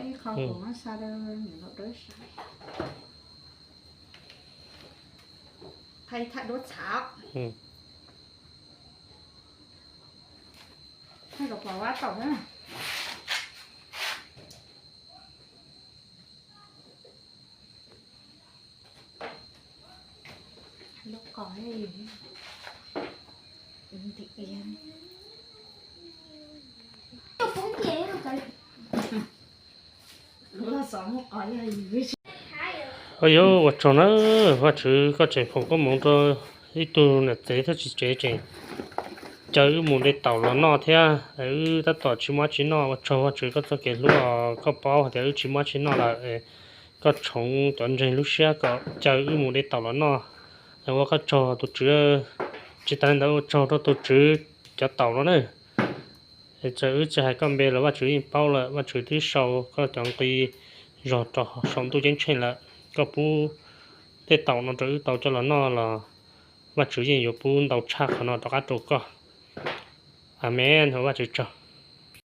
Qhov kuv muab xa rau niam laus Dawb saib. Thaij tham duab txhav. Thaij kom pom vaj tau na. Lub qos, ntim iab. Ua yuav ua tsaug na, Vajtswv koj tseem foom koob hmoov rau ib tug niam tsev thiab txiv tsev tseem caw wb mus de taum los noj thiab, wb tab tom tsis muaj dab tsi noj. Ua tsaug Vajtswv koj txoj kev hlub, koj paub hais tias wb tsis muaj dab tsi noj lawm, koj tshoov cov ntseeg lub siab kom caw wb mus de taum los noj. Ua koj tsaug tus Tswv, tsis tas li ntawd ua tsaug rau tus Tswv cov taum no na. Es txawm wb tsis hais koj npe los Vajtswv yeej paub lawm, Vajtswv twb sau koj cov nqi zog rau saum ntuj ceeb tsheej lawm. Koj pub tej taum no rau wb tau coj los noj los Vajtswv yeej yuav pub ntau tshaj qhov no rov qab rau koj. Amees, ua Vajtswv tsaug.